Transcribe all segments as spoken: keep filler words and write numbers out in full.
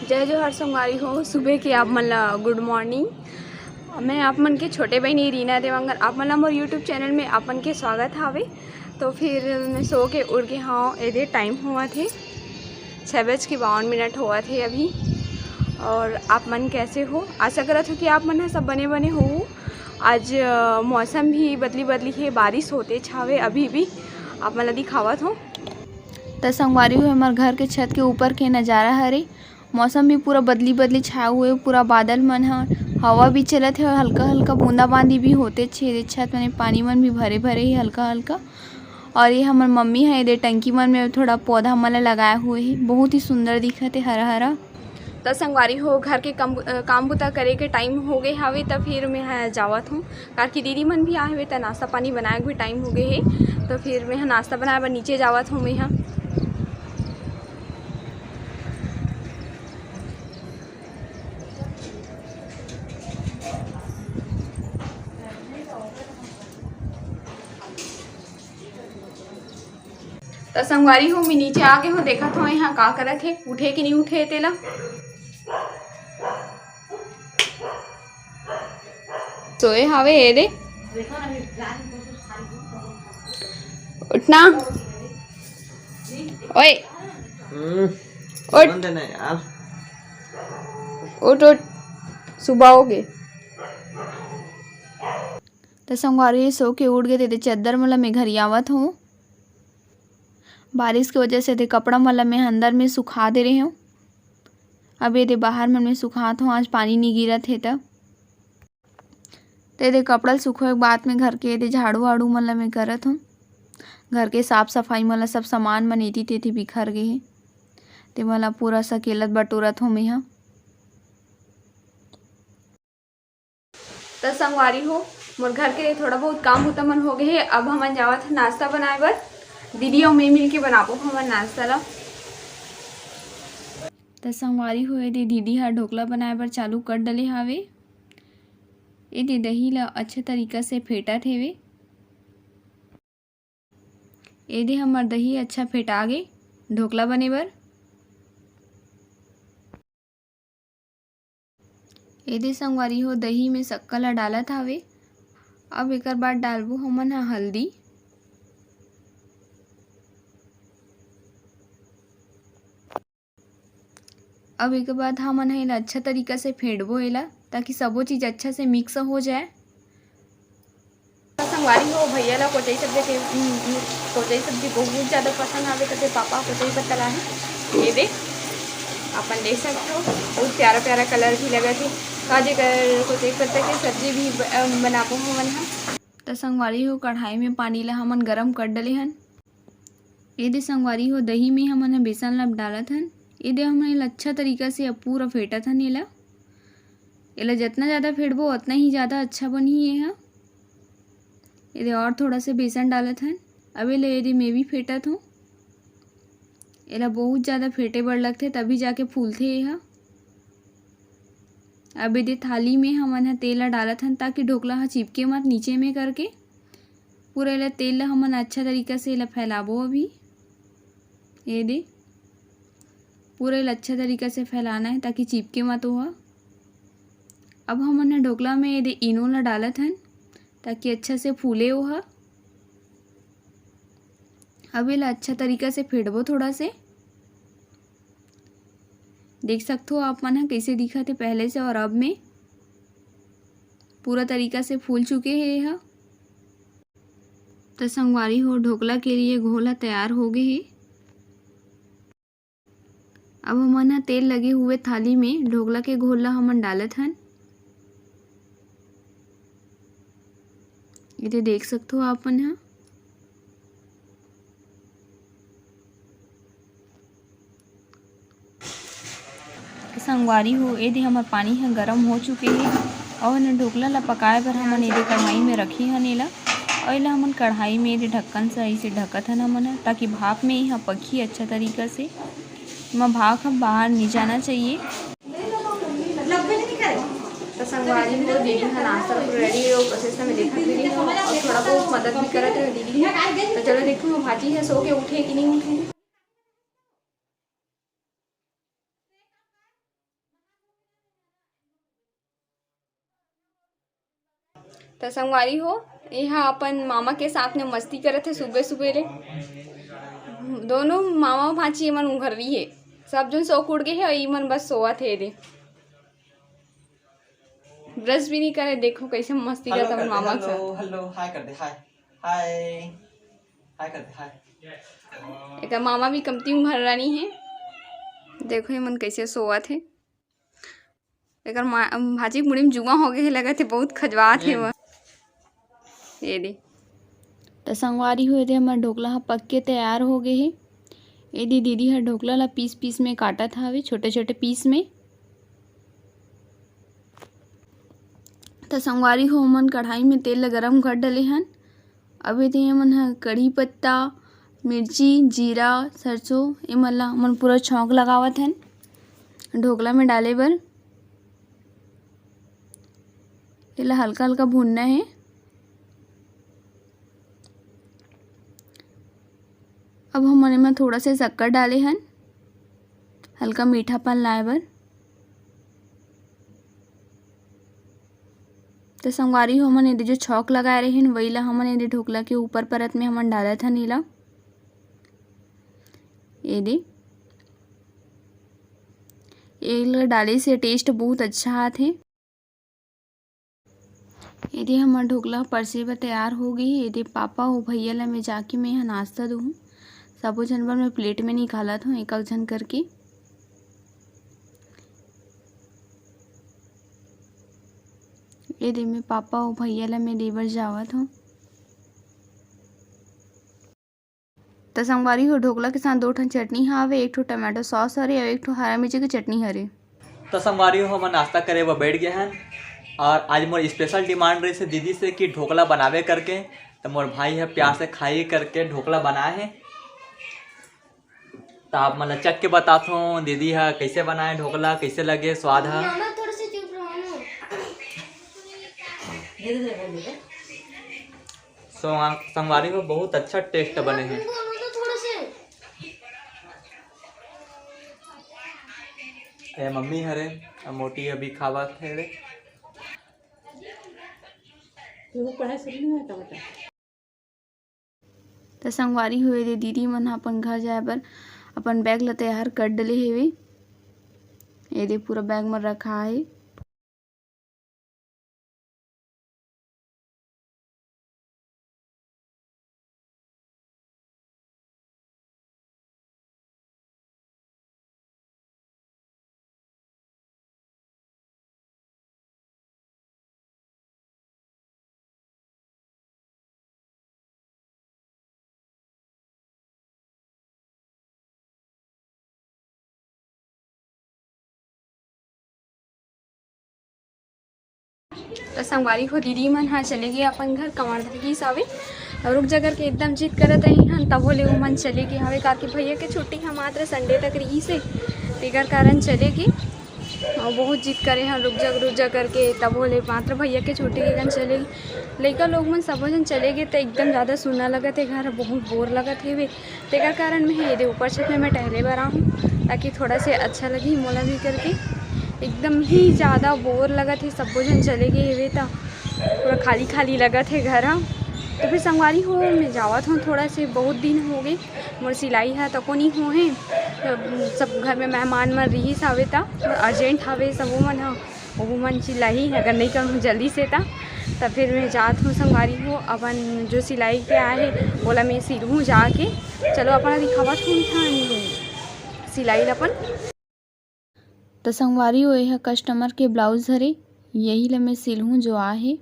जय जोहार संगवारी हो, सुबह के आप मन ला गुड मॉर्निंग। मैं आप मन के छोटे बहिनी रीना देवांगन, आप मन ला मोर YouTube चैनल में आप मन के स्वागत हावे। तो फिर मैं सो के उठ गे हव, एदे टाइम होवत हे छः बज के बावन मिनट होवत हे अभी। और आप मन कैसे हो? आशा करत हो कि आप मन ह सब बने बने हो। आज अ, मौसम भी बदली बदली हे, बारिश होते छावे अभी भी, आप मन ला दिखावत हो। त संगवारी हो, हमर घर के छत के ऊपर के नजारा हरे। मौसम भी पूरा बदली बदली छाया हुए, पूरा बादल मन ह, हवा भी चलत हे और हल्का हल्का बूंदाबांदी भी होते छे छत में, पानी मन भी भरे भरे हे हल्का हल्का। और ये हमर मम्मी ह एदे टंकी मन में थोड़ा पौधा मन ला लगाए हुए हे, बहुत ही सुंदर दिखत हे हरा हरा। त संगवारी हो, घर के काम, अ, काम बुता करे के टाइम हो गए हावे, त फिर मैं ह जावत हूँ, काबर कि दीदी मन भी आए हुए, त नाश्ता पानी बनाए के भी टाइम हो गए हे। त फिर मैं ह नाश्ता बनाए बर नीचे जावत हूँ मैं ह। त संगवारी हो, मैं नीचे आ गे हूँ, देखत हूँ यहाँ का करत हे, उठे कि नहीं उठे तेला। सोए हावे, एदे। उठना। ओए। हम्म, उठ। बंद है ना यार। उठ, उठ। सुबह हो गे। त संगवारी, सो के उठ गे, ते चद्दर मन ला मैं घरियावत हूँ। बारिश के वजह से ते कपड़ा मन ला मैं अंदर में सुखा दे रहे हूँ। अब एदे बाहर मन में सुखात हूँ, आज पानी नहीं गिरत हे त। ते एदे कपड़ा ल सुखोए के बाद में घर के एदे झाड़ू वाड़ू मन ला मैं करत हूँ। घर के साफ सफाई मन ला, सब सामान मन एती तेती बिखर गे हे, ते मन ला पूरा सकेलत बटोरत हूँ मैं ह। त संगवारी हो, मोर घर के थोड़ा बहुत काम बुता मन हो गए हे। अब हमन जावत ह नाश्ता बनाए बर। दीदी अउ मैं मिल के बनाबो हमन नाश्ता ला। त संगवारी हो, एदे दीदी ह ढोकला बनाए बर चालू कर डले हावे। एदे दही ला अच्छा तरीका से फेंटत हेवे। एदे हमर दही अच्छा फेंटा गे ढोकला बने बर। एदे संगवारी हो, दही में शक्कर ला डालत हावे। अब एकर बाद डालबो हमन ह हल्दी। अब एकर बाद हमन ह एला अच्छा तरीका से फेंटबो एला, ताकि सबो चीज अच्छा से मिक्स हो जाए। संगवारी हो, भैया ला कोचई सब्जी के, उम, उम, कोचई सब्जी बहुत ज्यादा पसंद आवे, तो फिर पापा कोचई पत्ता लाए हे। ये दे, अपन देख सकते हो, बहुत प्यारा प्यारा कलर भी लगा थे। का जेकर कोचई पत्ता के सब्जी भी ब-, अ, बनाबो हमन ह। त संगवारी हो, कढ़ाई में पानी ला हमन गरम कर डले हन। एदे संगवारी हो, दही में हमन ह बेसन ला डालत हन। एदे हमन एला अच्छा तरीका से अब पूरा फेंटत हन एला। एला जतना ज़्यादा फेंटबो, ओतना ही ज़्यादा अच्छा बनही ये ह। एदे और थोड़ा से बेसन डालत हन। अब एला एदे मैं भी फेंटत हूँ। एला बहुत ज़्यादा फेंटे बर लगथे, तभी जाके फूलथे ये ह। अब एदे थाली में हमन ह तेल ला डालत हन, ताकि ढोकला ह चिपके मत नीचे में करके। पूरा एला तेल ला हमन अच्छा तरीका से एला फैलाबो अभी। ये दे, पूरा एला अच्छा तरीका से फैलाना है, ताकि चिपके मत ओहा। अब हमन ह ढोकला में ये दे इनो ला डालत हन, ताकि अच्छा से फूले ओहा। अब एला अच्छा तरीका से फेंटबो थोड़ा से। देख सकथो आप मन ह कइसे दिखत हे पहले से और अब में। पूरा तरीका से फूल चुके हे ये ह। त संगवारी हो, ढोकला के लिए घोल ह तैयार हो गे हे। अब हमन ह तेल लगे हुए थाली में ढोकला के घोल ला हमन डालत हन। ये दे देख सकथो आप मन ह। संगवारी हो, ए दे हमर पानी ह गरम हो चुके हे। अउ एने ढोकला ला पकाए बर हमन ए दे कढ़ाई में रखे हन एला। अउ एला हमन कढ़ाई में ए दे ढक्कन से ऐसे ढकत हन हमन ह, ताकि भाप में ए ह पकही अच्छा तरीका से। एमा भाप ह बाहर नहीं जाना चाहिए। तो संगवारी हो, दीदी ह नाश्ता रेडी हो, प्रोसेस में देखत भी रही हो और थोड़ा बहुत मदद भी करत रहे दीदी ह। तो चलो देखो, भाजी ह सो के उठे कि नहीं उठे। त संगवारी हो, एहा अपन मामा के साथ में मस्ती करत हे सुबह सुबह ले। दोनों मामा भांची एमन उघर रही हे, सब जन सो के उठ गे हे अउ एमन बस सोवत हे। दे ब्रश भी नहीं करे, देखो कैसे मस्ती करत अपन मामा के साथ। हेलो, हाय कर दे, हाय, हाय, हाय कर दे, हाय। एकर मामा भी कमती उघर रानी हे। देखो एमन कैसे सोवत हे। एकर मा-, भांची के मुड़ी में जुआ हो गए हे, लगत हे बहुत खजवात हे वो। ये दे। त संगवारी हो, ये दे हमर ढोकला ह पक के तैयार हो गए हे। ये दे दीदी ह ढोकला ला पीस पीस में काटत हवे, छोटे छोटे पीस में। त संगवारी हो, हमन कढ़ाई में तेल ला गरम कर डले हन। अब एदे एमन ह कढ़ी पत्ता, मिर्ची, जीरा, सरसों, एमन ला हमन पूरा छौंक लगावत हन ढोकला में डाले बर। एला हल्का हल्का भूनना हे। अब हमन एमा थोड़ा से शक्कर डाले हन, हल्का मीठापन लाए बर। तो संगवारी हो, हमन एदे जो छौंक लगाए रहेन, वही ला हमन एदे ढोकला के ऊपर परत में हमन डालत हन एला। एदे, एला डाले से taste बहुत अच्छा आथे। एदे हमर ढोकला परसे बर तैयार हो गई। एदे पापा अउ भैया ला मैं जाके मैं ह नाश्ता दूहूँ। सबो झन बर मैं plate में निकालत हूँ एक एक झन करके। एदे मैं पापा अउ भैया ला मैं दे बर जावत हूँ। त संगवारी हो, ढोकला के साथ दो ठन चटनी हावे, एक ठो tomato sauce हरे अउ एक ठो हरा मिर्ची के चटनी हरे। त संगवारी हो, हमन नाश्ता करे बर बैठ गए हन अउ आज मोर special demand रहिस हे दीदी से कि ढोकला बनावे करके, त मोर भाई ह प्यार से खाई करके ढोकला बनाए हे। त आप मन ला चख के बताथों दीदी ह कैसे बनाए ढोकला, कैसे लगे स्वाद ह। मामा, थोड़ा सा चुप रहो ना। धीरे धीरे बोल दीजिए। सो संगवारी हो, बहुत अच्छा taste बने हे। बोलो तो थोड़ा से। ए मम्मी हरे, अ मोटी अभी खावत हे रे। तू पढ़ाई शुरू नहीं होता बता। त संगवारी हो, एदे दीदी मन ह अपन घर जाए बर अपन bag ल तैयार कर डले हेवे। एदे पूरा bag म रखा हे। त संगवारी हो, दीदी मन ह चले गे अपन घर, कमाड़ धर गिस हवे। अउ रुक जा करके एकदम जिद करत रही हन, तभो ले ओमन चले गे हवे, काकि भैया के छुट्टी ह मात्र Sunday तक रहिस हे, तेकर कारण चले गे। अउ बहुत जिद करे हन, रुक जा, रुक जा करके, तभो ले मात्र भैया के छुट्टी के कारण चले गे। लइका लोग मन सबो झन चले गे, त एकदम ज़्यादा सुन्ना लगत हे घर, बहुत bore लगत हेवे। तेकर कारण मैं एदे ऊपर छत में मैं टहले बर आहूँ, ताकि थोड़ा से अच्छा लगही मोला भी करके। एकदम ही ज़्यादा bore लगत हे, सब्बो झन चले गे हेवे त पूरा खाली खाली लगत हे घर ह। तो फिर संगवारी हो, मैं जावत हूँ, थोड़ा से बहुत दिन हो गए मोर सिलाई ह तको नहीं हो हे। सब घर में मेहमान मन रिहिस हवे त urgent हवे सबो मन ह। ओहू मन चिल्लाही, अगर नहीं करूँ जल्दी से त, त फिर मैं जात हूँ संगवारी हो, अपन जो सिलाई के आए हे, ओला मैं सिलहूँ जाके। चलो, अपन दिखावत हूँ इहाँ सिलाई ल अपन। त संगवारी हो, एह customer के blouse हरे, यही ल मैं सिलहूँ जो आ हे।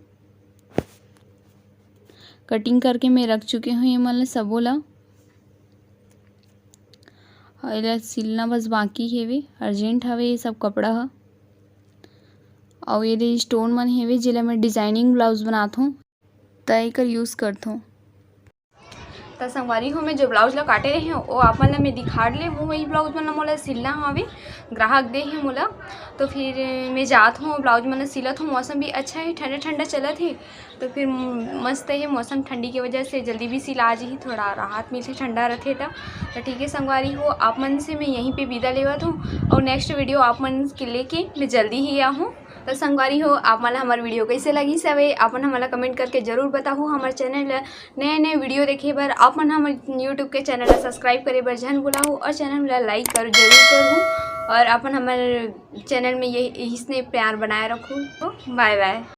Cutting करके मैं रख चुके हूँ ये मन ल सबो ल। अउ एला सिलना बस बाकी हेवे, urgent हवे ये सब कपड़ा ह। अउ एदे stone मन हेवे, जेला मैं designing blouse बनाथों, त एकर use करथों। त संगवारी हो, मैं जो blouse ला काटे रहे हूँ, वो आप मन ला मैं दिखा ले हूँ। वही blouse मन ला मोला सिलना हवे, ग्राहक दे हे मोला। तो फिर मैं जात हूँ, blouse मन ला सिलत हूँ। मौसम भी अच्छा है, ठंडा ठंडा चलत है, तो फिर मस्त है मौसम, ठंडी की वजह से जल्दी भी सिला जाही, थोड़ा राहत मिलथे, ठंडा रथे त। तो ठीक है संगवारी हो, आप मन से मैं यहीं पे विदा लेवत हूँ, और next video आप मन के लेके मैं जल्दी ही आहूँ। तो संगवारी हो, आप मन ला हमर video कइसे लगिस हवे, आप मन हमन ला comment करके जरूर बताहू। हमर channel ला नया नया video देखे बर आप मन हमर YouTube के channel ला subscribe करे बर झन भुलाहू और channel ला like कर जरूर करहू और अपन हमर channel में ये इसने प्यार बनाए रखू। तो bye bye।